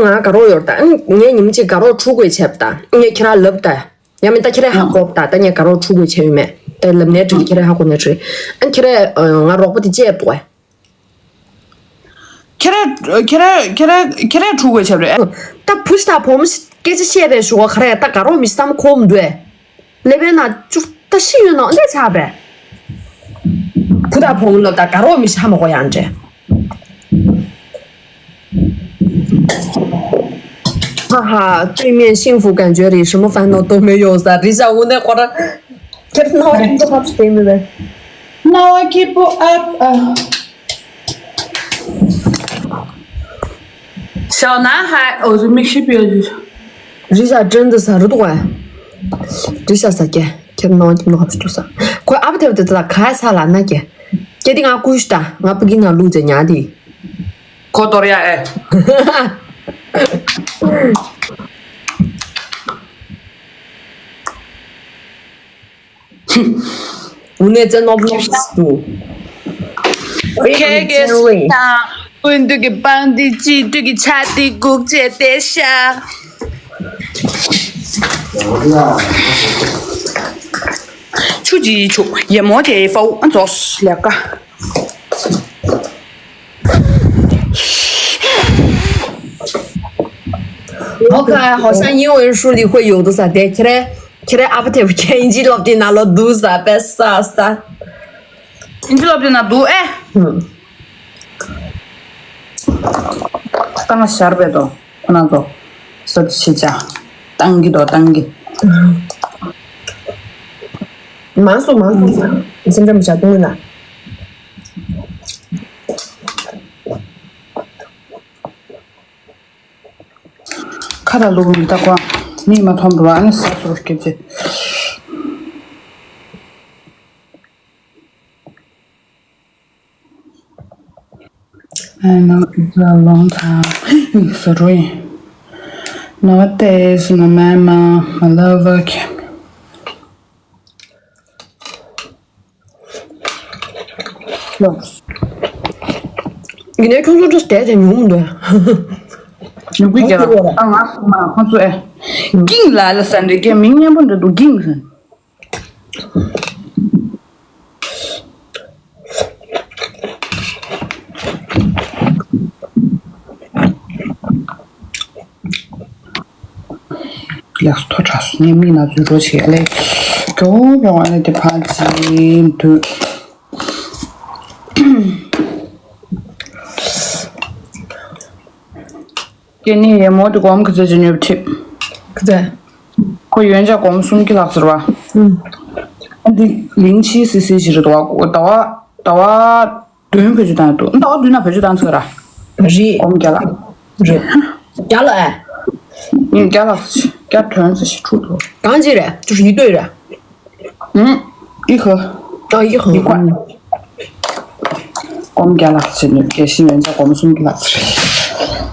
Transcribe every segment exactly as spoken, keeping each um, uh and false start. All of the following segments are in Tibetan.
ང་དགའ་རོགས་ཡོད་ད། ཨ་ངས་ཉིན་གཅིག་དགའ་རོགས་འཁྲུག་དགོས་བྱས་པ་ད། ངས་ཁྱེད་རང་ལབ་ད། ཡང་མིན་ད་ཁྱེད་རང་ཧ་གོ་བ་ད། ད་ངས་དགའ་རོགས་འཁྲུག་དགོས་བྱས་ཡོད་མེད་ད། ལབ་ནས་དྲིས། ཁྱེད་རང་ཧ་གོ་ནས་དྲིས། ཨ་ཁྱེད་རང་ང་རོགས་པ་དེ་བཅད་འདུག་གས། ཁྱེད་རང་ཁྱེད་རང་ཁྱེད་རང་ཁྱེད་རང་འཁྲུག་དགོས་བྱས་པ་རེད། ད་བུ་ཞིག་དང་བུ་མོ་ཞིག་སྐད་ཆ་བཤད་པའི་ཞོར་ག་རེ་ད་དགའ་རོགས་མི་བསམ་ཁོམ་འདུག་གས། ལེ་བན་ན་ཅུག་ད་ཤི་ཡོད་ནོ་འདི་ཆགས་པས། བུ་དང་བུ་མོ་ལ་ད་དགའ་རོགས་མི་ཤ་མ་གོ་ཡང་འདྲེ། 哈哈，对面幸福感觉里什么烦恼都没有 ཟེར་རེད་ཤག་འོ་ན་ཁོ་རང་ཁྱེད་རྣ་བ་སྐྱིད་པོ་ཨབ་སྟེ་མི་བས། རྣ་བ་སྐྱིད་པོ་ཨབ་ཨ། 小男孩，哦，这没事，别的。 རེད་ཤག་བྲན་དུ་ཟ་རུ་འདུག་གས། རེད་ཤག་ཟ་རྒྱུ། ཁྱེད་རྣ་བ་སྐྱིད་པོ་ཨབ་སྟེ་འདུག་ས། ཁོས་ཨབ་ཐེབས་དེ་ད་ག་ས་ལ་ན་རྒྱུ། ཁྱེད་དེ་ང་བསྐུལ་ཤི་ད། ང་སྤུ་གི་ནང་བླུགས་ཅེ་ཉག་དེ། ཁོ་གཏོར་ཡ་ཨེ། དངོས་གནས་བཙན་ནོབ་ནོབ་ཞིག་འདུག་ཁྱེད་ཀྱི་སུ་དང་ཀུན་འདུས་ཀྱི་པང་འདི་གཅིག་འདུས་ཀྱི་ཆ་འདི་སྒུག་བྱས་བསྡད་ཤག་ཆུ་ཅི་ཆུ་ཡེ་མོ་དེ་ཧྥའུ་ཨ་ཛོས་ལས་ཀ། 我看好像英文书里会有的啥的，ཁྱེད་རང་ཁྱེད་རང་ཨ་ཕ་དེ་བུ་ཁྱེད་ཨིན་ཇི་སློབ་དེབ་ནང་ལོགས་འདུག་ས་པས་ས་ས། ཨིན་ཇི་སློབ་དེབ་ནང་འདུག་ཨེ། ཧུམ། ད་ང་ཞར་བས་དོ་ཁོ་ན་ཚོ་ས་དེ་ཆེ་ཆ་བཏང་གི་དོ་བཏང་གི། མང་སོང་མང་སོང་ས། སེམས་ཁྲལ་མི་བྱ་གཏོང་ན། ཁ་ད་ལུག་མི་ད་ཁོ་མིག་མ་མཐོང་འགྲོ་ཨ་ནི་ཟ་སོར་སྐྱེ་ཅེ། I know it's a long time. ཟ་འགྲོ་ཡིན། Nowadays, my mama, my lover, can ཡིན་ནའི་ཁྱོད་ཚོ་འདྲ་བསྡད་དེ་ཉུང་མི་འདུག་ཉུང་གི་རྒྱ་ལ་ཨ་ང་སུ་མ་ཁོང་ཚོ་ཨེ། ཀིང་ལ་ལ་ས་འདྲི་རྒྱ་མིང་སྙན་པོ་འདྲ་འདུག་ཀིང་ཟེར། ལགས་སོ་ཐོ་དྲག་སོང་། ངས་མིག་ན་ཚོད་འགྲོ་བྱེད་ཨ་ལས། མགྱོགས་མགྱོགས་ཨ་ལས་དེ་ཕར་ཅིག་འདུག་ཀྱེ་ནི་ཡེ་མོ་དེ་སྒོར་མོ་ག་ཚོད་ཅིག་ཉོས་པ་ཁྲིད། ག་ཚོད། ཁོ་ཡོན་ཆབ་སྒོར་མོ་སུམ་ཅུ་ལྷག་ཟེར་བ། ཨུམ། ཨ་འདི་ལིང་ཆི་སི་སི་ཞིག་རེད་འདུག་བ། ཟླ་བ་ཟླ་བ་བདུན་བེད་སྤྱོད་བཏང་འདུག་ཟླ་བ་བདུན་ན་བེད་སྤྱོད་བཏང་ཚར་ར། རེད། སྒོར་མོ་བརྒྱ་ལྷག་རེད། བརྒྱ་ལྷག་ཨེ། ཨུམ་བརྒྱ་ལྷག་ཅིག་བརྒྱ་དོན་ཙམ་ཞིག་འཁྲུག་འདུག་གང་ཅི་རེད་ཅུ་ཡི་ལྟོས་ར། ཨུམ། ཡི་ཧ། ཨ་ཡི་ཧ། ཡི་ཀ་སྒོར་མོ་བརྒྱ་ལྷག་ཅིག་ནས་རྒྱལ་སྤྱི་ཡོན་ཆབ་སྒོར་མོ་སུམ་ཅུ་ལྷག་ཙམ་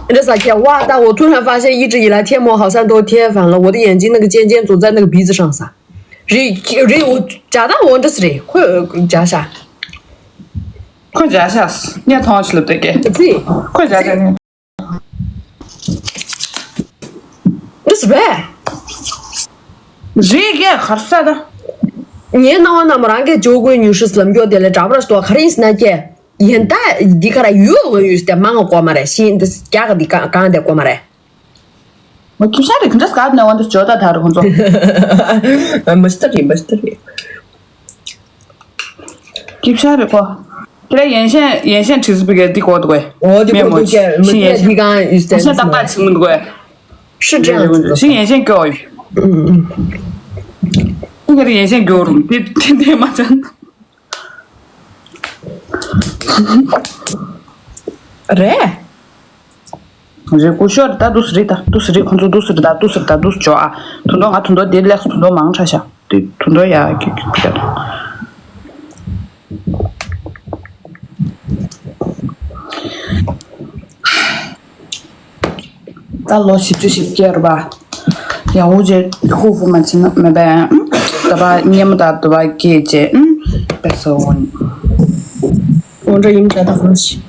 རེད། འདི་ས་ཁྱེད་哇，但我突然发现一直以来天魔好像都贴反了，我的眼睛那个尖尖总在那个鼻子上撒。རེད་རེད། འོ་ཇ་དང་འོ་འདྲ་སི་རེད། ཁོས་ཇ་ཤ། ཁོས་ཇ་ཤ་སི་ངས་མཐོང་ཆི་ལབ་དེ་ཀེ། ཙི། ཁོས་ཇ་ཤ་ངས། འདྲ་སི་རེད། རེད་ཀེ་གར་ས་ད། ངའི་སྣང་བ་ན་མོ་རང་གི་ཇོ་གོའི་ཉུ་ཧྲི་སི་ལམ་མགྱོགས་དེ་ལས་འདྲ་པར་ཤི་ཏོ་ག་རེ་ཡིན་སི་ན་ཀེ། ཡིན་ད་འདི་ག་ར་ཡུལ་ལོ་ཡུལ་སྟེ་མང་གོ་མ་རེད། ཤིན་འདི་རྒྱ་ག་འདི་གང་གང་དེ་གོ་མ་རེད། མ་ཁྱིམ་ཤ་རེད། ག་འདྲ་སྐབས་ནས་འོན་ཏེ་ཇོ་ད་ད་རུ་ཁོང་ཚོ། མ་ཤི་ཏ་རེད། མ་ཤི་ཏ་རེད། ཁྱིམ་ཤ་རེད་ཁོ། དེ་ལ་ཡན་ཤན་ཡན་ཤན་ཁྲི་སི་པི་གེ་འདི་གོ་འདུག་གས། འོ་འདི་གོ་འདུག་གས། མི་ཤི་ཡན་ཤན་འདི་གང་ཡུལ་སྟེ་ཡན་ཤན་ཏག་ཏག་ཆི་མི་འདུག་གས། ཤི་ཅང་ཤི་ཡན་ཤན་སྐྱོ་ཡོད། ཁྱིམ་ཤ་རེད་ཡན་ཤན་སྐྱོ་རུང་དེ་དེ་དེ་མ་ཚན། རེད། རེད་སྐུ་ཞོར་ད་འདུག་སེ་རེད། ད་འདུག་སེ་རེད། ཁོང་ཚོ་འདུག་སེ་རེད། ད་འདུག་སེ་རེད། ད་འདུག་སེ་འཇོག་ཨ། དུ་འདོ་ང་དུ་འདོ་དེ་ལེགས་སུ་དུ་འདོ་མང་ཆ་ཤ་དེ་དུ་འདོ་ཡ་གི་གི་གི་ད་ལོ་བཞི་བཅུ་ཞེ་བརྒྱད་རེད་པ། ཡང་འུ་ཅེ་ཧུ་ཧྥུ་མ་ཆེ་ན་མེད་པས། ད་པ་སྙེ་མོ་ད་ད་པ་སྐྱེས་རྗེས་པེ་སོ་འོན། འོན་འདྲ་ཡིན་འདྲ་ད་གང་ཞིག་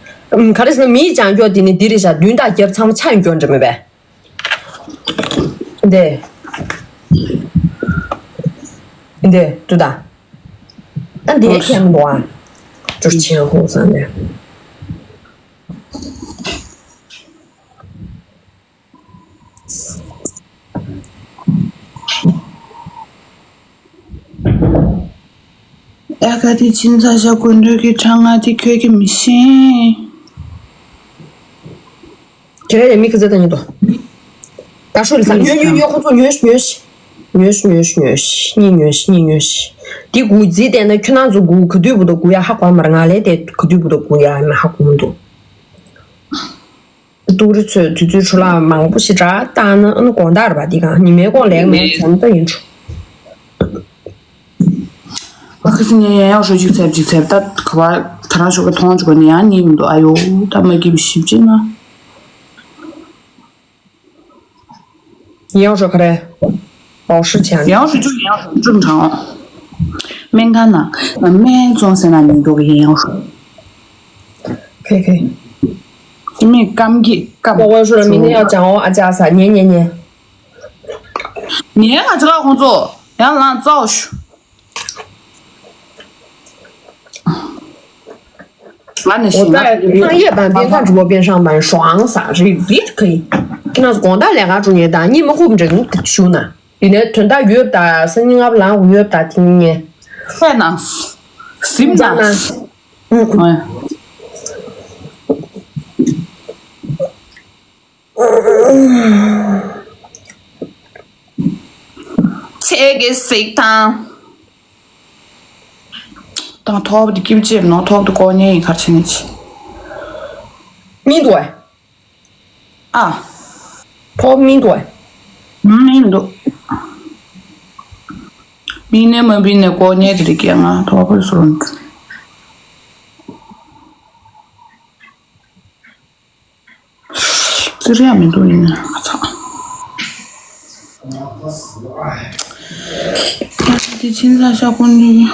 ག་རེ་ཟེར་ན་མིའི་ལྗང་མགྱོགས་དེ་ནི་འདི་རེད་ཤག་བདུན་དང་བརྒྱད་ཚང་མ་ཆ་ཡོང་རྒྱུ་འདྲ་མེད་པས། འདི། འདི་ཏུ་ད། ཨ་འདི་ཁྱད་མི་འདུག་ཨ། ཅུར་ཆེན་ཧོ་ས་ནས། ཨ་ཁ་དེ་ཕྱིན་ཚ་ཤ་ཀུན་འདུས་ཀྱི་གྲང་ང་དེ་ཁྱོད་ཀྱིས་མི་ཤེས། ཁྱེད་རང་ཡང་མི་ཁ་ཚ་ད་ཉིད་དོ། ད་ཧྲུལ་ས་ཉོས་ཉོས་ཉོས། ཁོ་ཚོ་ཉོས་ཉོས། ཉོས་ཉོས་ཉོས། གཉིས་ཉོས་གཉིས་ཉོས། འདི་དགུ་རྫི་བལྟས་ན་ཁྱོད་རང་ཚོ་དགུ་ག་དུས་བུ་དོ་དགུ་ཡ་ཧ་གོ་མ་རེད། ང་ལས་དེ་ག་དུས་བུ་དོ་དགུ་ཡ་མ་ཧ་གོ་མི་འདུག་ཏུ་རི་ཚོས་དུས་ཚོད་འཕྲོ་བརླག་མང་པོ་ཞིག་འདྲ་བཏང་ན་ཨ་ནི་དགོང་དག་རེད་པ། འདི་གང་ཉི་མའི་དགོང་ལེགས་མེད་བྱམས་ད་ཡིན་འགྲོ། ཨ་ཁ་སི་ངས་ཡང་ཡང་ཧྲོ་གཅིག་ཚེབ་གཅིག་ཚེབ་ད་ག་བ་ད་རང་ཤོག་ག་མཐོང་བཅུག་ནས་ཡང་རྙེད་མི་འདུག་ཨ་ཡོ་ད་མ་སྐྱིད་པོ་ཞིབ་ཅིག་ན། ཡང་ཧྲོ་ག་རེ། ཨོ་ཧྲི་ཆང་། ཡང་ཧྲོ་གཅིག་ཡང་ཧྲོ་གཅིག་དྲང་། སྨན་ཁང་ན་སྨན་བཙོང་ཟེར་ན་ཉོ་འདུག་གི་ཡང་ཧྲོ། ཁེ་ཁེ། ཅི་མི་སྐམ་གྱི་སྐམ། ཨོ་ཧྲོ་ལ་མི་ནི་ཡང་ཅང་ཨོ་ཨ་ཅག་ས་ཉེ་ཉེ་ཉེ། ཉེ་ང་ཅག་ཁོང་ཚོ་ཡང་ལང་ཙའོ་ཤུ། ང་ནི་ཞིང་ཁ་ཡོད་པ་འདི་ཁ་འགྲོ་པན་ཧྲང་པན་ཧྲང་ས་རི་རི་ཁི། ཁྱི་ན་དགོང་དག་ལས་ཀ་འགྲོ་ཉེ་དང་གཉིད་མ་ཁུག་འདྲ་ངུ་ཞུ་ན། ཡིན་ནའི་དོན་དག་ཡོད་ད་སང་ཉིན་ངབ་ལང་ཡོད་ད་ཐིང་ངེ། ཧེ་ནང་། སིམ་ནང་། ཨུ། ཆེ་གེ་སིག་དང་། དང་ཐོབ་དེ་སྐྱིབ་ཅེབ་ནོ་ཐོབ་དེ་ཀོ་ཉེ་ཡིན་ཁར་ཆེ་ནི་ཆེ། མི་འདུག་ཨ། ཨ། ཐོབ་མི་འདུག་ཨ། མི་འདུག་མི་ནས་མ་བི་ནས་ཀོ་ཉེ་དེ་རིགས་ཀྱང་ང་ཐོབ་ཕོད་སོང་། ཙི་རི་ཡ་མི་འདུག་ཡིན་ན་ཁ་ཚ། དེ་ཕྱིན་ས་ཤ་ཀུན་འདུས།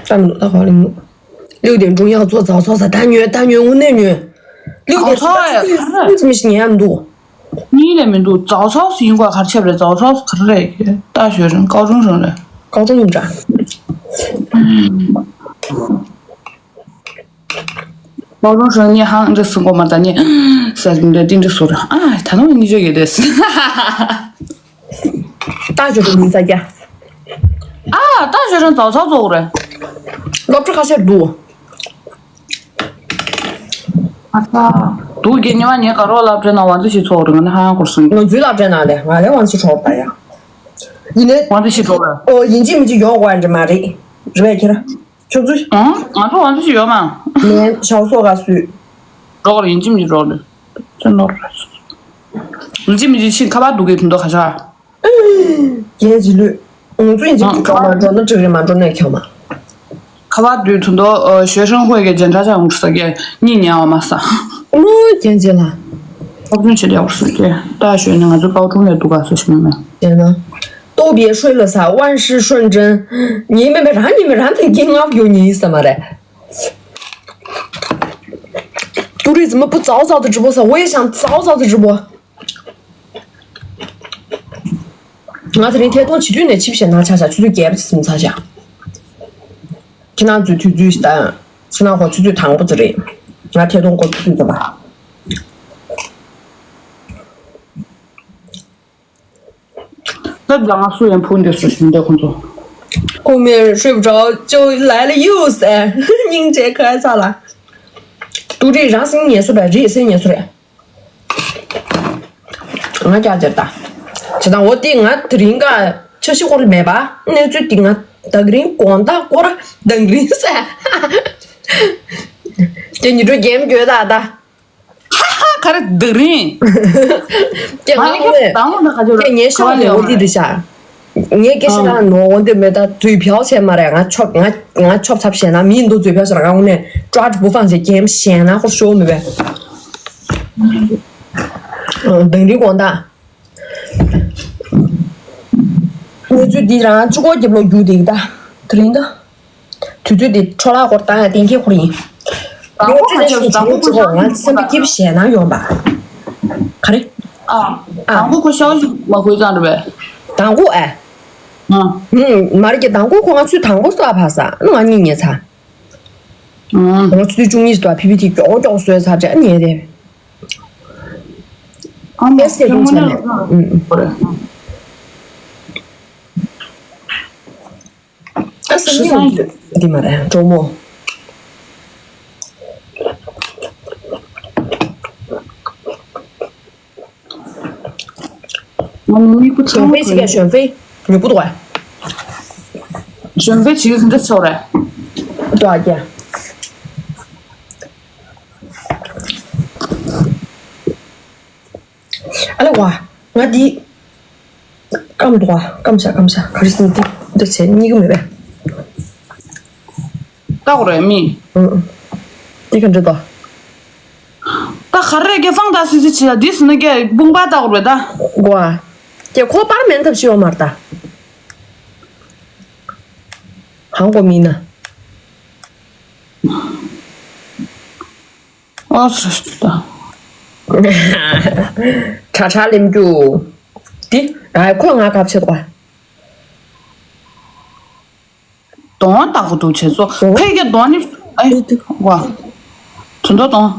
ལྟ་མི་འདུག་ད་ག་ལེ་མི་འདུག་ལིའུ་དེ་འབྲུང་ཡག་ཚོ་ཙའོ་ཙའོ་ས་ད་ཉོས་ད་ཉོས་དངོས་གནས་ཉོས། ལིའུ་དེ་ཙའོ་ཙའོ་ཡ་ག་རེ། སུ་ཙམ་ཞིག་ཉན་ཡ་མི་འདུག་གཉིས་ལས་མི་འདུག་ཙའོ་ཙའོ་སུ་ཡིན་གོ་ག་རེ་བྱས་པ་རེད། ཙའོ་ཙའོ་སུ་ག་རེ་རེད། ཏ་ཞོ་རང་ཀའོ་ཀྲུང་རང་རེད། ཀའོ་ཀྲུང་ཡིན་འདྲ། ཀའོ་ཀྲུང་རང་ནི་ཧང་འདྲ་སུ་གོ་མ་ད་ནི་ས་འདྲ་ཏི་འདྲ་སུ་ར་ཨ་ད་ནོ་ནི་ཅོ་ཡོད་དེ། ཏ་ཞོ་རང་མི་ས་རྒྱ། ཨ་ཏ་ཞོ་རང་ཙའོ་ཙའོ་ཙོ་རེད། སློབ་གྲྭ་ཁ་ཤས་འདུག་ཨ་ཙ། དུག་གི་ཉི་མ་ཉལ་ག་རོགས་སློབ་གྲྭའི་ནང་ཝང་ཙི་ཞིག་ཚོགས་རེད། ང་ནི་ཧ་ཡང་གོར་སོང་། ང་ཚོའི་སློབ་གྲྭའི་ནང་ལས་ང་ལས་ཝང་ཙི་ཚོགས་པ་ཡ། ཡིན་ནའི། ཝང་ཙི་ཞིག་ཚོགས་རེད། ཨོ་ཡིན་གཅིག་མིན་གཅིག་ཡོང་དགོས་ཡ་འདྲ་མ་རེད། རེད་པས་ཁྱེད་རང་། ཁྱོད་ཚོ། ཨང་། ང་ཚོ་ཝང་ཙི་ཞིག་ཡོད་མ། ངས་ཞའོ་སོ་ག་སུས། རོགས་རེད་ཡིན་གཅིག་མིན་གཅིག་རོགས་རེད། ཚེ་ནོར། ཡིན་གཅིག་མིན་གཅིག་ཕྱིན་ཁ་པར་འདུག་གི་དུང་དུ་ཁ་ཆག་རྒྱལ་གྱི་ལུས། ང་ཚོ་ཡིན་གཅིག་གི་གྲོགས་མ་འགྲོ་ན་འགྲིག་རེད། མ་འགྲོ་ན་ཁྱོད་མ། ཁ་པར་དུས་ཚོད་དུ་学生会གི་检查站འུར་ས་གི་གཉིད་ཉལ་བ་མ་ས། ཨོ་རྒྱལ་གྱི་ལ། ཨོ་ཀྲུང་ཆེ་ལེ་འུར་ས་གི་ད་ཞོན་ནས་ང་ཚོ་ཀའོ་ཀྲུང་ལས་འདུག་ག་སོ་ཞིག་མི་མེད། ཡིན་ན། 都别睡了啥，万事顺真。你妹妹让你们让他给我有你意思吗嘞？都日怎么不早早的直播啥？我也想早早的直播。 ང་དེ་རིང་ཐད་གཏོང་བྱེད་དུས་ནས་ཆིབས་ཞེ་ན་ཆ་ཆ་ཆུ་ཚོད་བརྒྱད་པ་ཙམ་ཚ་ཆ། ཁྱེད་རང་ཚོའི་དུས་ཚོད་ཞིག་དང་ཁྱེད་རང་ཁོ་ཆུ་ཚོད་དང་པོ་ཙམ་རེད། ང་ཐད་གཏོང་སྐོར་ཆུ་ཚོད་ཙམ་པ། ལབ་ལ་ང་སུ་ཡང་ཕུང་འདི་སུ་ཞིག་འདི་ཁོང་ཚོ། ཁོང་མེར་ཧྲིབ་འགྲོ་ཅོ་ལ་ལ་ཡུ་སེ་སྙིང་རྗེ་ཁ་ཚ་ལ། ཏུ་རི་རང་སེམས་ངལ་གསོ་བས་རེད་སེམས་ངལ་གསོ་རེད། ང་རྒྱ་ཆེར་ད། བྱེད་དང་འོ་དེ་ང་དེ་རིང་ག་འཆར་གཞི་སྐོར་མེད་པ་གནས་ཚུལ་དེ་ང་ད་ག་རིང་དགོང་དག་སྐོར་ད་ག་རིང་ཟེར། དེ་ཉི་དྲོ་རྒྱན་གྱོད་ད་ད། ཧ་ཧ་ག་རེ་ད་ག་རིང་། དེ་ང་ང་ནི་ད་ངོ་ན་ག་ཅོ་དེ་ངའི་ཤག་ནས་འོ་དེ་དེ་ཤག་ངའི་སྐད་ཆ་ལ་ནོར་འོང་དེ་མེད་ད་རྫུས་ཕྱོགས་བྱས་མ་རེད། ང་ཆོབ་ང་ང་ཆོབ་ཚབ་བྱས་ན་མི་འདུག་རྫུས་ཕྱོགས་བྱས་ན་ང་དངོས་གནས་ཀྲ་ཀྲ་བུ་ཕང་བྱས་གེམ་བྱས་ན་ཁོ་ཤོ་མི་བས། དང་རི་དགོང་དག་གནས་ཚུལ་འདི་རང་གཅིག་པོ་རྒྱབ་ལོག་རྒྱུག་བསྡད་ཀྱི་ད་དེ་རིང་ད། དུས་ཚོད་འདི་འཕྲོ་བརླག་སྐོར་བཏང་ཡ་གཏན་འཁེལ་ཁོ་རང་ཡིན། དང་པོ་ཁ་ཆེ་བ་དང་པོ་ཁོ་ཤ་ཞིག་མ་གོ་ད། ག་རེ། ཨ། དང་པོ་ཁོ་ཤ་ཞིག་མ་གོ་ཙང་རེད་པས། དང་པོ་ཨ། ཨ། ཧུམ། མ་རེད་ཀྱི། དང་པོ་ཁོ་ང་ཚོའི་དང་པོ་སོ་ཨ་ཕ་ས་ང་གཉིས་ཉེ་ཚ། ཨ། ང་ཚོའི་བཅུ་གཉིས་སོ་ཨ་ཕི་ཕི་ཐི་མགྱོགས་མགྱོགས་སོས་ཚར་ཅེ་ཉེ་དེ། ཨ་མ་ཨེ་སེ་ཁྱོད་ཀྲུང་ཆ་མོ་ནས་ལ་ཨུ་ཨུ། ཨ་སེ་ཁྲི་སང་ཡོད། འདི་མ་རེད་གྲོགས་མོ། ང་མི་མིག་པོ་ཚང་མ་གཞོན་ཕེ་ཞིག་ག་གཞོན་ཕེ་ཉོ་པོ་འདུག་ག་གཞོན་ཕེ་བྱེད་ཀྱི་འདི་ཚོ་རེད། འདུག་ག་ཨ་ལེ་བ། ང་འདི། སྐམ་འདུག་ག་སྐམ་ཤ་སྐམ་ཤ་ག་རེ་ཟེར་ན་འདི་འདི་བྱས་གཉིས་ཀ་མེད་པས། ལྟ་དགོས་རེད་མི། ཨུ་ཨུ། འདི་ག་འདྲ་འདུག་ད་ག་རེ་གེ་ཕང་ད་སི་སི་ཆི་ཡ་འདི་སི་ནི་གེ་དཔུང་པ་ལྟ་དགོས་རེད་ད། གོ་ཨ། ཀྱེ་ཁོ་པར་མེན་ཐབས་ཤེས་ཡོད་མ་རེད་ད། ཧང་གོ་མིན་ན། ཨོ་སི་ད། ཁྲ་ཁྲ་ལེམ་རྒྱུ། འདི། ཨ་ཁོ་ང་ག་བྱེད་དགོས། གདོང་བ་ལྟ་བུ་འདུག་བྱས་སོ། ཕ་གི་གདོང་ནི་ཨེ་ཏི་ཏི། ཝ། དོན་དོ་གདོང་།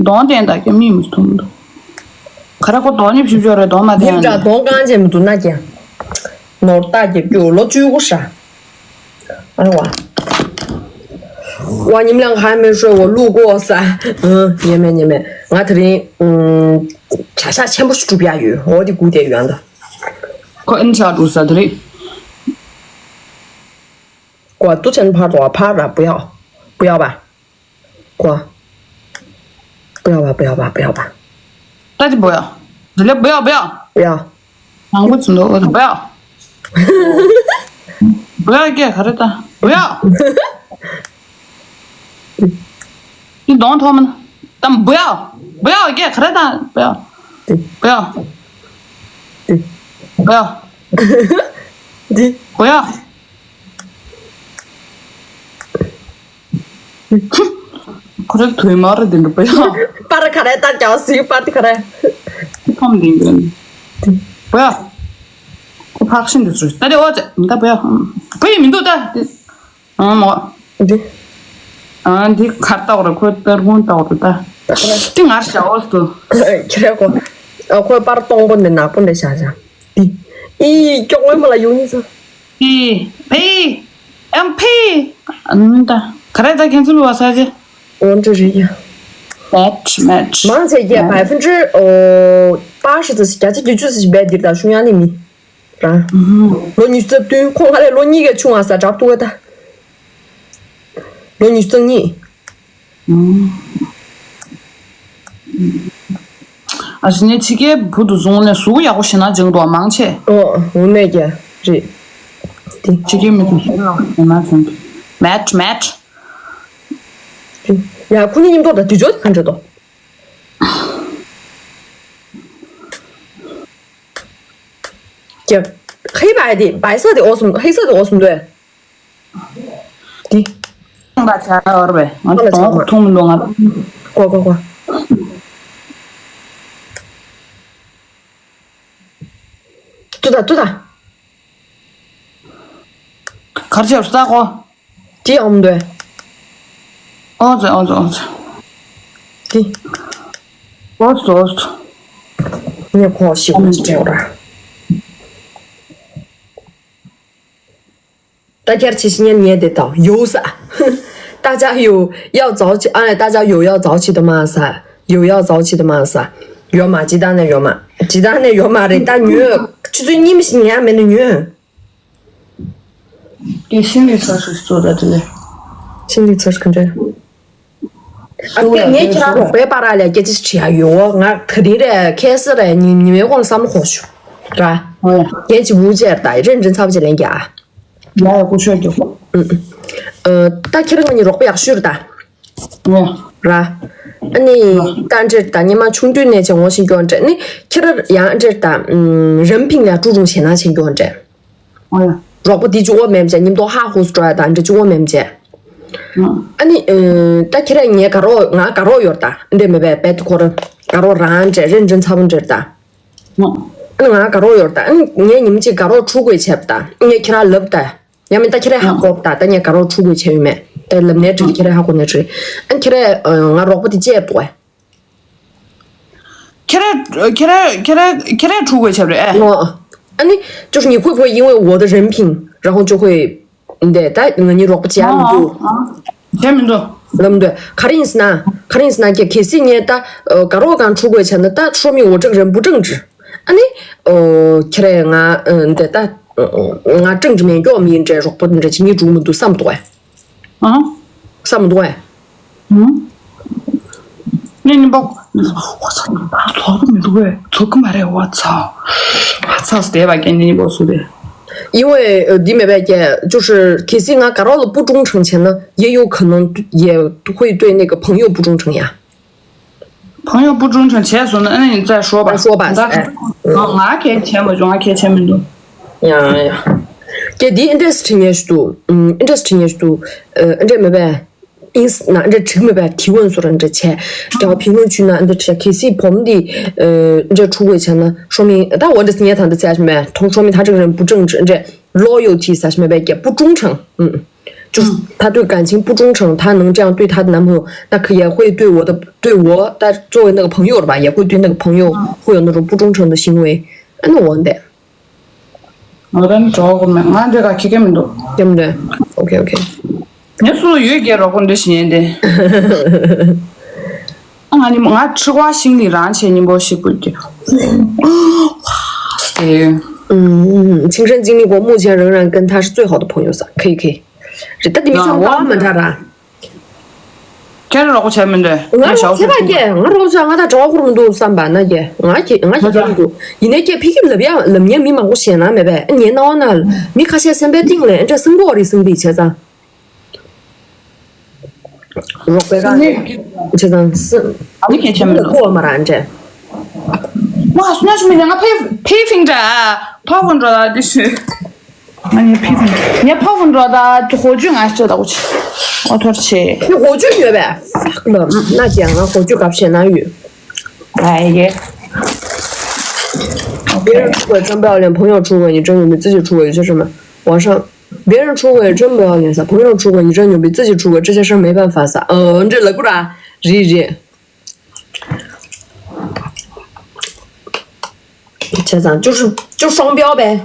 གདོང་བསྟན་ད་ཀྱང་མིག་མི་མཐོང་འདུག་ག་རེ་ཁོ་གདོང་ནི་བཞི་བཅོ་རེ་གདོང་མ་ཡིན་བསྟན་འདྲ་ནི། གདོང་གང་བྱས་མི་འདུག་ན་ཀྱང་། ནོར་རྟགས་རྒྱབ་རྒྱུ་ལོ་བཅུ་དགུ་ཧྲ། ཨ་རེ་ཝ། ཝ་ཉིམ་ལང་ཧ་མེ་ཧྲོ་ཝ་ལུ་གོ་ས། ཨང་ཉེ་མེ་ཉེ་མེ། ང་དེ་རིང་ཨུམ། བྱ་གཞག་ཆེན་པོ་ཞིག་སྒྲུབ་ཡ་ཡོད། འོ་དེ་སྒུག་བསྡད་ཡོད་ཨ་ད། ཁོ་ཨིན་ཆགས་འགྲོ་ས་དེ་རེད། 过多钱跑多怕了，不要，不要吧。过，不要吧，不要吧，不要吧。 但是不要，人家不要不要。 不要。 忙不出来，我说不要。不要给他的，不要。你懂他们，但不要，不要给他的，不要，不要，不要，不要。 ཁོ་རེ་དུས་མ་རེ་དེ་འདྲ་བུ་ཡ། པར་ག་རེ་ལྟར་རྒྱག་སྲིད་པར་དེ་ག་རེ། ཁམ་དེ་འདྲ། བུ་ཡ། ཁོ་ཕག་ཤིན་དུ་སུ་ད་དེ་འོ་ཙེ་ད་བུ་ཡ། བུ་ཡི་མི་འདུག་ད་དེ། ཨ་མོ། འདི། ཨ་འདི་གར་ལྟ་བ་རེད་ཁོ་ཏར་ཧུན་ལྟ་བ་རེད་ད། དེ་ངར་བྱ་འོ་སུ། ཁྱེད་རེ་ཁོ། ཨ་ཁོ་པར་སྟོང་པོ་འདི་ནག་པོ་འདི་བྱ་བྱ། འདི། ཨི་ཀྱོག་ངོས་མ་ལ་ཡོང་ནི་སོ། ཕི། ཕི། ཨམ་ཕི། ཨམ་ད། ག་རེ་ད་ཁྱེད་ཚོ་ལུ་བ་ས་ཅི། འོན་ཏེ་རེད་ཡ། མེ་ཆི་མེ་ཆི། མང་ཆེ་གྱད་བའི་ཕུན་ཅི་ཨོ། པ་ཤི་ཙི་ཞི་བརྒྱ་ཆ་བརྒྱད་ཅུ་ཙི་ཞི་བས་འདིར་ད་ཤུང་ཡང་ནི་མི། ར། ལོ་ཉི་ཤུ་རྩ་བདུན་ཁོང་ང་ལས་ལོ་གཉིས་ཀ་ཆུང་བ་ས་དྲག་ཏུ་བ་ད། ལོ་ཉི་ཤུ་རྩ་གཉིས། ཨ་ཞི་ནས་ཕྱི་རྒྱལ་བུ་དུ་བཟུང་ནས་གཟུགས་ཡག་པོ་ཞེ་ན་སྦྱང་དོ་མང་ཆེ། ཨོ་འོ་ནས་ཀྱ་རེད། དེ། ཕྱི་རྒྱལ་མི་དུ་གཟུགས་ཡག་པོ་ཞེ་ན་སྦྱང་དོ། མེད་མེད། དེ། ཡ་ཁུ་ནི་མཉམ་དུ་ད་དུས་ཚོད་ག་འདྲ་དོ། ཀྱ། ཧེ་བའི་དེ་བའི་ས་དེ་ཨོ་སུམ་ཧེ་ས་དེ་ཨོ་སུམ་དོ། འདི། ང་ལ་ཆ་ཡོད་རེད་པས། ང་ང་ལ་ཆ་མ། གདོང་ཐུང་མི་འདུག་ང་། ཀོ་ཀོ་ཀོ། ཏུ་ད་ཏུ་ད། གར་ཆེར་ས་ཀོ། ཅི་ཡོང་འདོད། ཨོ་ཙེ་ཨོ་ཙེ་ཨོ་ཙེ། འདི། ཨོ་ཙེ་ཨོ་ཙེ། ངས་ཁོ་ཞིག་མ་སྤྲད་ར། 大家其实也也得到有啥，大家有要早起，哎，大家有要早起的吗？啥，有要早起的吗？啥，有吗？鸡蛋呢？有吗？鸡蛋呢？有吗？人家女儿，就是你们新年没的女儿。对心理测试做的这个。心理测试看这个。 ཨ་ཀྱེ་ངས་ཁྱེད་རང་རོགས་པའི་པར་ལ་སྐད་ཆ་བྲིས་ཡ་ཡོད། ང་ད་རིང་རེད་ཁ་སང་རེད་ཉི་ཉི་མའི་གོང་བསམ་བློ་འཁོར་ཞུ་ར། ངས་ཅི་བུ་ཅེར་ད་རེད་འདྲེན་ཚབ་ཅེས་ལན་རྒྱག་ཡ་ཡ་ཀུ་ཤོད་རྒྱོབ། ཨ་ད་ཁྱེད་རང་ང་གཉིས་རོགས་པ་ཡག་ཤོས་རེད་ད། ར། ཨ་ནི་ད་འདྲེར་ད་ཉི་མ་ཆུང་དུས་ནས་ཅེ་ངོ་ཤེས་སྐྱོ་འདྲེ་ནི་ཁྱེད་རང་ཡང་འདྲེར་ད་རམ་ཕིང་ལ་ཀྲུ་རུང་ཞེ་ན་ཆེན་སྐྱོ་འདྲེ། རོགས་པ་འདི་གཅིག་པོ་མེད་མཇལ་མཉམ་དུ་ཧ་ཧུ་སི་ཀྲོ་ཡ་དང་འདྲ་གཅིག་པོ་མེད་མཇལ། ཨ་ནི་ད་ཁྱེད་རང་ངའི་དགའ་རོགས་ང་དགའ་རོགས་ཡོད་ད། འདི་མེད་པས་བེད་ཁོ་རང་དགའ་རོགས་རང་འདྲ་རེད། འདྲ་ཚ་པོ་འདྲ་ད། ཨ་ནི་ང་དགའ་རོགས་ཡོད་ད། ཨ་ནི་ངས་ཉིན་མ་གཅིག་དགའ་རོགས་ཕྲུ་གུ་བྱས་པ་ད། ངས་ཁྱེད་རང་ལབ་ད། ཡང་མིན་ད་ཁྱེད་རང་ཧ་གོ་བ་ད། ད་ངས་དགའ་རོགས་ཕྲུ་གུ་བྱས་ཡོད་མེད་ད་ལབ་ནས་དྲིས། ཁྱེད་རང་ཧ་གོ་ནས་དྲིས། ཨ་ནི་ཁྱེད་རང་ང་རོགས་པ་དེ་བཅས་པ་འདུག་གས། ཁྱེད་རང་ཁྱེད་རང་ཁྱེད་རང་ཁྱེད་རང་ཕྲུ་གུ་བྱས་པ་རེད་ཨེ། ཨ་ནི་就是你会不会因为我的人品然后就会 འདི་ད་ང་གཉིས་རོགས་པ་བྱེད་ཡ་མི་འདུག་བྱེད་མི་འདུག་ལམ་འདུག་ག་རེ་ཡིན་ཟེར་ན། ག་རེ་ཡིན་ཟེར་ན་ཀྱེ་གལ་སྲིད་ངས་ད་དགའ་རོགས་གང་ཕྲུ་གུ་བྱས་ན་ད་说明我这个人不正直། ཨ་ནི་ཁྱེད་རང་ང་འདི་ད་ང་正直མེད་མགྱོགས་མི་འདྲ་རོགས་པ་འདྲ་བྱེད་ངེས་འགྲུག་མི་འདུག་བསམ་འདུག་ཨ། བསམ་འདུག་ཨ། ནས་ནི་པོ། ཚོགས་ཀྱི་མི་འདུག་གས། ཚོགས་ཀྱི་མ་རེད། ཨ་ཚ། ཨ་ཚ་བསྡད་པ་ཀྱེ་ནི་པོ་སུ་རེད། 因为呃，你没白见，就是可惜俺搿个不忠诚钱呢，也有可能也会对那个朋友不忠诚呀。朋友不忠诚钱什么的，那你再说吧。再说吧，哎，嗯。啊，俺给钱不中，俺给钱没中。呀呀，给的 interest 呢是都，嗯，interest 呢是都，呃，这没办。 ཨིན་སི་ན་འདྲ་འགྲིག་མེད་པའི་提问སོགས་འདྲ་བྱས། རྒྱ་བ་评论区ན་འདྲ་བྱས། གལ་སྲིད་བུ་མོ་འདི་འདྲ་ཕྲུ་གུ་བྱས་ན་说明ད་འོ་འདྲ་ངས་ད་འདི་བྱས་མེད། མཐོང་说明他这个人不正直འདྲ། loyalty ཟེར་མེད་པའི་རྒྱ་不忠诚།嗯，就是他对感情不忠诚，他能这样对他的男朋友，那可也会对我的，对我，他作为那个朋友了吧，也会对那个朋友会有那种不忠诚的行为。那我得。 ང་རང་གྲོགས་པོ་མེད། ང་འདི་ག་ཁྱི་ཁྱི་མི་འདུག་སྐྱབས་འདྲ། ཨོ་ཁེ་ཨོ་ཁེ། ངས་སུ་ཡོད་ཀྱི་རོགས་པ་འདི་བྱེད་ཡས་འདི། ཨ་ང་ནི་ང་ཁྲི་བ་ཤིང་ལི་རང་ཆེ་སྙིང་པོ་ཞིག་པུ་ཀྱི། ཨེ། 嗯，亲身经历过，目前仍然跟他是最好的朋友噻，可以可以。རེད་ད་འདི་མི་ཚང་བ་མ་འདྲ་ར། ཁྱེད་རང་རོགས་པ་བྱས་མི་འདུག་ང་རོགས་བྱས་པ་ཀྱེ། ང་རོགས་བྱས་ང་དང་གྲོགས་པོ་རུ་འདུག་བསམ་པ་ན་ཀྱེ། ང་ཀྱེ་ང་ཀྱེ་ཀྱེ་མི་འདུག་ཡིན་ནའི་ཀྱེ་ཕི་ཁྱིམ་ལབ་ཡ་ལབ་ཉན་མི་མང་པོ་ཞེ་ན་མེད་པས། ངའི་སྣང་བ་ན་མི་ཁ་ཤས་སེམས་པའི་གཏིང་ལ་འདྲ་སེམས་པོ་རེ་སེམས་པའི་བྱས་ཙང་། རོགས་པའི་རང་ནས་བྱས་ཙང་སེམས་ཨ་ནི་ཁྱེད་ཆེན་མི་འདུག་ཁོ་མ་རང་འདྲ། ང་སུ་ན་ཞུ་མི་ནས་ང་ཕེ་ཕེ་ཕིང་འདྲ་ཕ་ཕོ་འགྲོ་ལ་དེ་ཞུ། ང་ངའི་ཕི་ཕི་ངའི་ཕ་ཕོ་འགྲོ་ད་ཧོ་ཇུ་ང་ཤི་ད་གོ་ཆི། ཨོ་ཐོར་ཆེ། ཁྱོད་ཧོ་ཇུ་ཡོད་པས། ཧྥག་ལ་ན་ཀྱང་ང་ཧོ་ཇུ་གབ་བཤད་ན་ཡོད། ཨ་ཡེ། 别人出轨真不要脸，朋友出轨你真牛逼，自己出轨有些什么？网上别人出轨真不要脸撒，朋友出轨你真牛逼，自己出轨这些事儿没办法撒。呃，这来过来，日日。 བྱས་ཙང་就是就双标呗。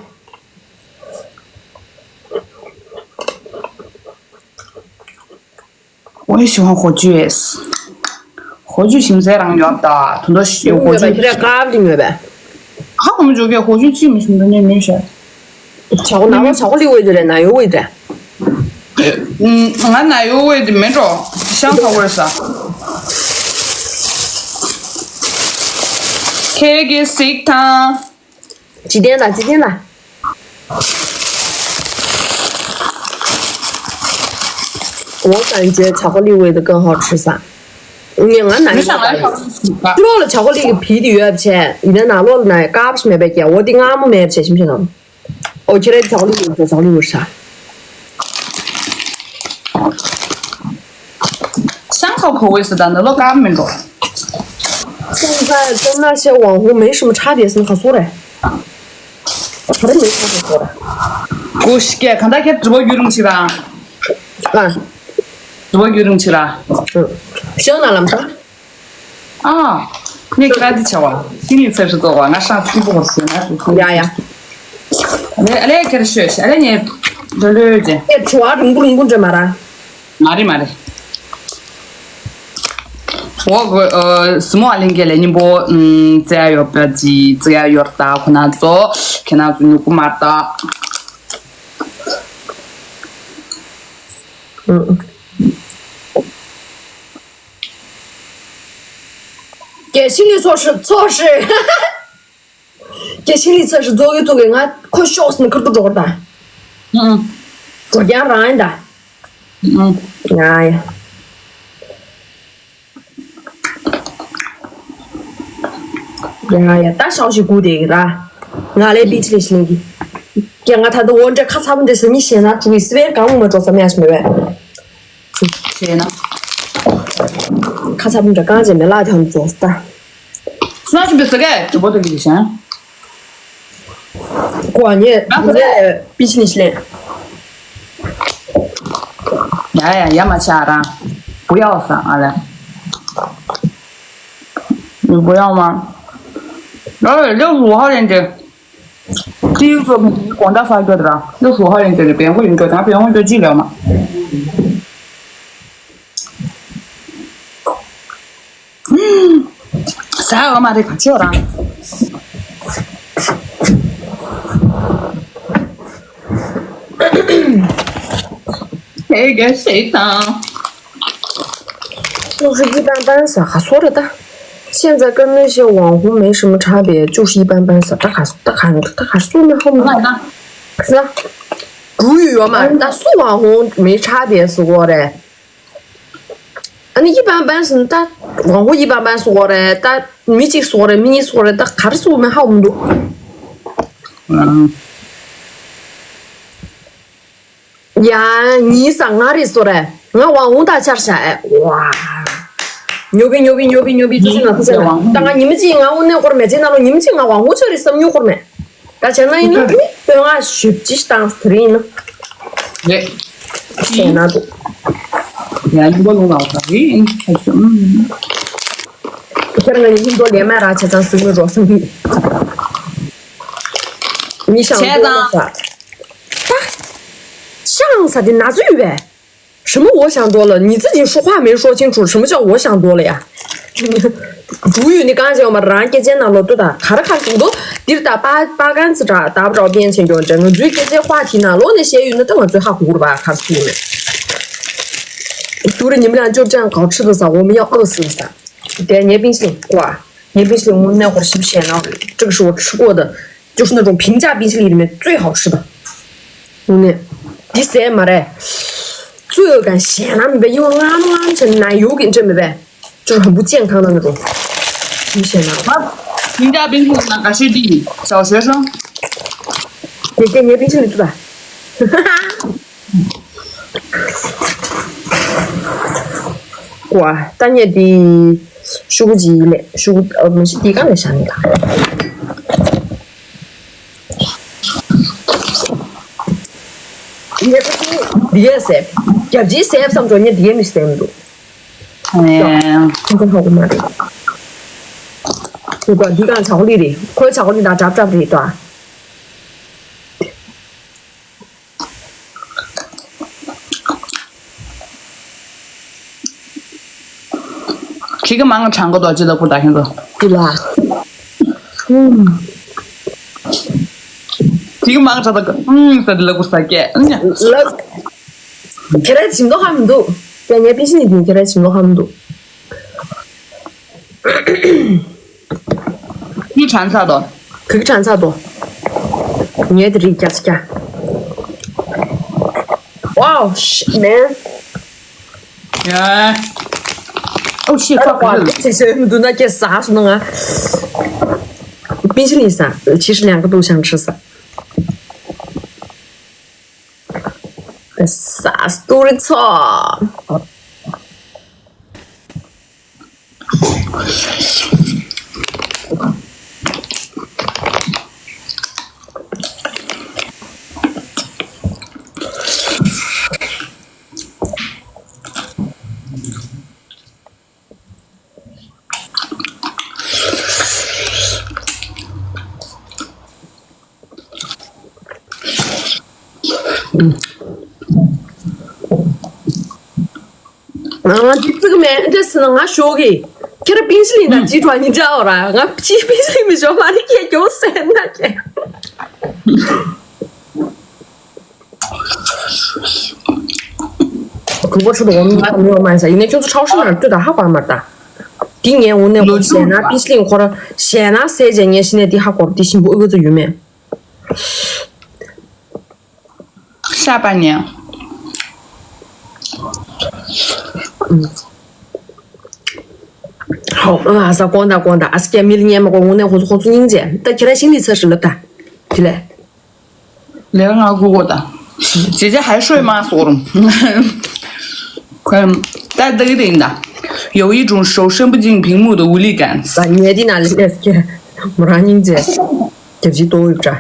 我也喜欢火炬，火炬现在让有的，很多火炬。ཁྱེད་རང་ཀབ་ལི་ཉོས་པས། ཧ་གོ་མི་འཇོག་གི་ཧོ་ཇུ་ཅི་མི་ཤེས་འདུག་ནས་མི་ཤེས། བྱ་གོ་ནང་ལོགས་བྱ་གོ་ལི་འོད་དེ་རེད། ནང་ཡོད་འོད་དེ། ང་ནང་ཡོད་འོད་དེ་མེད་འགྲོ། ཤང་ཁ་འོད་ས། ཁྱེད་ཀྱི་གཟིགས་དང་། འཇིག་རྟེན་ལ་འཇིག་རྟེན་ལ། 我感觉巧克力味的更好吃撒。 ངས་ང་ན་ཡོད་པ་ཡིན། ལོག་ལ་ཆོ་ཀོ་ལེ་ཊི་གི་བི་དེ་ཡོད་བྱས། ཡིན་ན་ནང་ལོགས་ལ་ན་ཀབ་ཤི་མེད་པའི་རྒྱལ་བོ་དེ་མངར་མོ་མེད་བྱས་ཤིམ་ཤིམ་དང་། ཨོ་ཁྱེད་རའི་ཆོ་ཀོ་ལེ་ཊི་ཡོད་བྱས་ཆོ་ཀོ་ལེ་ཊི་ཡོད་ཤ། 香草口味是的，那个干没有。现在跟那些网红没什么差别，是那个苏嘞。 ཁ་རེ་མེད་ཁ་ཁ་ཁ། གོ་ཤི་ཀེ་གང་ལྟར་ཁྱེད་直播བརྒྱུད་རིམ་ཆེ་ར། ཨ།直播བརྒྱུད་རིམ་ཆེ་ར། ཤང་ན་ལམ་ཁ། ཨ། ངས་ཁྱེད་རང་འདི་བྱ་བ། ཤིང་ལི་ཚེ་ཧྲི་ཙོག་པ་ང་ཧྲང་སྐྱིད་པོ་ཧོར་ཟེར་ན་ཧྲི་ཙོག་ཡ་ཡ། ཨ་ལེ་ཨ་ལེ་ཁྱེད་ཤོད་ཤ་ཨ་ལེ་ངས་ལོ་ལོ་ཡོད་ཀྱི། ཁྱེད་བྲོ་བ་རིང་པོ་རིང་པོ་འདྲ་མ་ར། མ་རེད་མ་རེད། འོ་གོ་ཨ་སི་མོ་ཨ་ལིང་གེ་ལེ་ཉིན་པོ་ཨམ་ཙེ་ཡ་ཡོར་པ་ཇི་ཙེ་ཡ་ཡོར་ད་ཁོ་ན་ཙོ་ཁེ་ན་ཙོ་ཉུ་ཀུ་མར་ད། རྒྱལ་ཤིང་ལི་ཚོ་ཧྲི་ཚོ་ཧྲི། རྒྱལ་ཤིང་ལི་ཚོ་ཧྲི་ཙོ་གི་ཙོ་གི་ང་ཁོ་ཤོག་སི་ནི་ཁུར་ཏུ་འགྲོ་གི་ད། ཨང་། ཟོར་རྒྱང་རང་ཡིན་ད། ཨང་། ང་ཡ། ཡ་ཡ་ད་ཤའོ་ཞིག་སྒུག་དེ་ར། ང་ལས་པི་ཅི་ལས་ཤི་ལིང་གི། ཀྱེ་ང་ད་དུང་འོ་འདྲ་ཁ་ཚ་པོ་འདྲ་ཟེར་མི་ཤེས་ན་ཀྲུ་གི་སི་བེར་གང་མ་འགྲོ་ཙམ་ཡ་ཞིག་མེད་པས། བྱས་ན། ཁ་ཚ་པོ་འདྲ་རྐང་རྗེས་མེ་ལག་ཐང་རྫོགས་སྟ། སུ་ན་ཆུ་བི་ཟ་གས་དུ་པོ་དུ་གི་ཞང་། ཀོ་ཨ་ཉེ་ང་ཁོ་ལས་པི་ཆི་ནི་ཤི་ལེན། ཡ་ཡ་ཡ་མ་ཆ་རང་བུ་ཡ་བ་ས་ཨ་ལ། བུ་ཡ་མ། ཨ་ལ་ལ་རུ་ཧ་ལེན་ཏེ། ཏིའུ་ཙོ་མི་དེའི་དགོང་དག་ཧྥ་རྒྱོ་དྲ་ལོ་ཧྲུ་ཧ་ཡིན་ཏེ་རེ་བེང་གོ་ཡིན་གྱོ་དང་བེང་གོ་ཡིན་གྱོ་ཅི་ལེ་མ། ཟ་འོ་མ་རེ་ག་ཅོ་རང་། ཨེ་གེ་སེ་དང་། 就是一般般ཟ་ག་སོ་རེད་ད། 现在跟那些网红没什么差别，就是一般般ཟ་ད་ག་ད་ག་ད་ག་སོ་ན་ཧ་མ་ད། ཟ། 主语ཡོད་མ་ད་སུ་网红没差别ཟེར་གོ་རེད། ཨ་ནི་一般般ཟེར་ན་ད་网红一般般ཟེར་གོ་རེད་ད། མི་གཅིག་ཟེར་གོ་རེད། མི་གཉིས་ཟེར་གོ་རེད་ད། ག་རེ་ཟེར་མེད་ཧ་མ་འདུག་ཡ། ཉིས་ས་ང་རེད་སོ་རེད། ང་网红ད་ཆར་ཤ་ཨེ། ཝ། ཉོ་བི་ཉོ་བི་ཉོ་བི་ཉོ་བི་ཐུགས་རྗེ་གནང་ཐུགས་རྗེ་གནང་ད་ང་ཉི་མ་གཅིག་ང་དངོས་གནས་སྐོར་མེད་ཅེ་ན་ལོ་ཉི་མ་གཅིག་ང་网红ཆོ་རེད་བསམ་མྱོང་སྐོར་མེད། ད་བྱས་ན་ཡིན་ན་དེ་ནི་དཔོན་ང་ཞུ་ཅི་བཏང་དེ་རིང་ཡིན་ན། རེད། ཟེར་ན་འདུག་ཡ་ཡིན་པ་ལུང་ལ་བ་རེད་ཨིན་ཁ་ཆུ་ཨུམ། ཁྱེད་རང་ངའི་ཡིན་དོ་ལས་མ་ར་ཆ་ཚང་སྲིང་མོ་རོགས་སྲིང་གི། མི་ཤང་བྱས་ཙང་ས། ད། ཤང་ས་དེ་ན་ཚོད་ཡོད་པས། 什么我想多了？你自己说话没说清楚，什么叫我想多了呀？主语你刚才讲嘛，然后给见到了，对的，卡了卡了，我都，你打八八竿子打打不着边前就这，我最给这话题呢，我那些有那这么最好胡了吧，卡住了。就是你们俩就这样搞吃的啥，我们要饿死了啥？对，你的冰淇淋，哇，你的冰淇淋我那会儿是不是也要？这个是我吃过的，就是那种平价冰淇淋里面最好吃的。 ནས། འདི་ཟས་མ་རེད། 罪恶感显然明白，因为俺们俺们奶油给这么呗，就是很不健康的那种，很显然。 ང་ཉིན་ལྟར་冰淇淋ནང་འགའ་ཤས་འདི་ཡིན། 小学生。 དེ་སྐད་ངའི་冰淇淋་ལ་ལྟོས་དང་། ཀོ་ཨ། ལྟ་ངས་འདི་ཤོག་གུ་ཅིག་ལས་ཤོག་གུ་ཨ་མི་ཤི་འདི་གང་ལས་བཞག་ནས་དང་། ངས་ཁོ་ཚོ་འདི་གས་ཟེར། རྒྱབ་ཇི་ཟེར་བསམ་འགྲོ་ངས་འདི་གས་མི་ཟེར་མི་འདུག་ཨེ། ཁོ་ཚོ་ཧ་གོ་མ་རེད། ཁོ་ཚོ་འདི་གང་ཆག་ལི་རེད། ཁོའི་ཆག་ལི་དང་འདྲ་འདྲ་རེད་ད། ཁྱི་གི་མང་གྲང་གོ་དོ་ཅི་ལ་ཁུར་ད་ཁྱེད་ཚོ། ཅི་ལ། ཁྱི་གི་མང་གྲང་ད་གི་ཨུམ་ཟེར་ལ་ཁུར་ས་སྐད། ལགས། ཁྱེད་རང་ཇི་མདོ་ཧ་མི་འདུག་ཀྱ་ངའི་པི་ཤི་ནི་དུས་ཁྱེད་རང་ཇི་མདོ་ཧ་མི་འདུག་ཁྱི་གྲང་ཚ་དོ། ཁྱི་གྲང་ཚ་དོ། ངས་དེ་རིགས་རྒྱག་ཅི་རྒྱག Wow, shit, man. Yeah. Oh shit, fuck. Wow, this is a do not get sauce, no. 冰淇淋啥？其实两个都想吃啥。啥？都是错。 ང་ང་འདི་བརྩི་གི་མེད། འདི་ཟེར་ན་ང་ཞོག་གི་ཁྱེད་རང་པིན་ཤི་ལིན་དང་ཅི་གྲོགས་གཉིས་འདྲ་བོ་ར། ང་ཅི་པིན་ཤི་ལིན་མི་ཞོག་མ་རེད་ཁྱེད་སྐྱོ་ཟེར་ན་ཁྱེད། གུས་པ་ཁྲོད་དུ་འོང་མི་ཡོང་མ་ཡིན་ས་ཡིན་ནའི་ཁྱོད་ཚོ་ཁྲའོ་ཧྲི་ནང་ལྟོས་དང་ཧ་གོ་མ་ད། འདི་ངས་འོང་ནས་འོང་ཞེ་ན་པིན་ཤི་ལིན་ཁོ་ར་ཞེ་ན་ཟས་བྱས་ངས་ཤི་ནས་འདི་ཧ་གོ་འདི་ཞིམ་པོ་ཨུ་ཚོ་ཡོད་མེད། ཤ་པ་ཉན། ཧོ་ཨ་ས་ཀོང་ད་ཀོང་ད་ཨ་སྐྱ་མི་ལ་ཉན་མ་གོ་འོང་ནས་ཁོ་ཚོ་ཁོ་ཚོ་སྙིང་རྗེ་ད་ཁྱེད་རང་ཤིང་ལི་ཚ་ཧྲི་ལབ་ད། དེ་ལས། ལས་ང་གུ་གོ་ད།姐姐还睡吗？ སོག་རུམ། ད་ལྟ་གི་དེ་ཡིན་ད། 有一种手伸不进屏幕的无力感。 ད་ངས་འདི་ན་ལས་ཀྱི་མོ་རང་སྙིང་རྗེ། རྒྱབ་ཀྱི་ཏོ་ཡོད་འདྲ།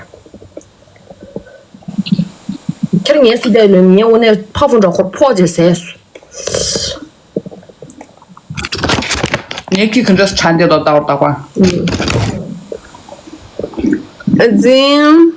ཁྱེད་ངའི་སི་ཏའི་ལོན་ངའི་འོ་ནས་ཕ་ཕུ་འདྲ་ཁོ་ཕོག་ཅེས་ཟས་སུ། ངའི་ཁྱི་ག་འདྲ་ཆ་འདི་དོ་ལྟ་བར་ལྟ་བར། ཨ་ཙིང་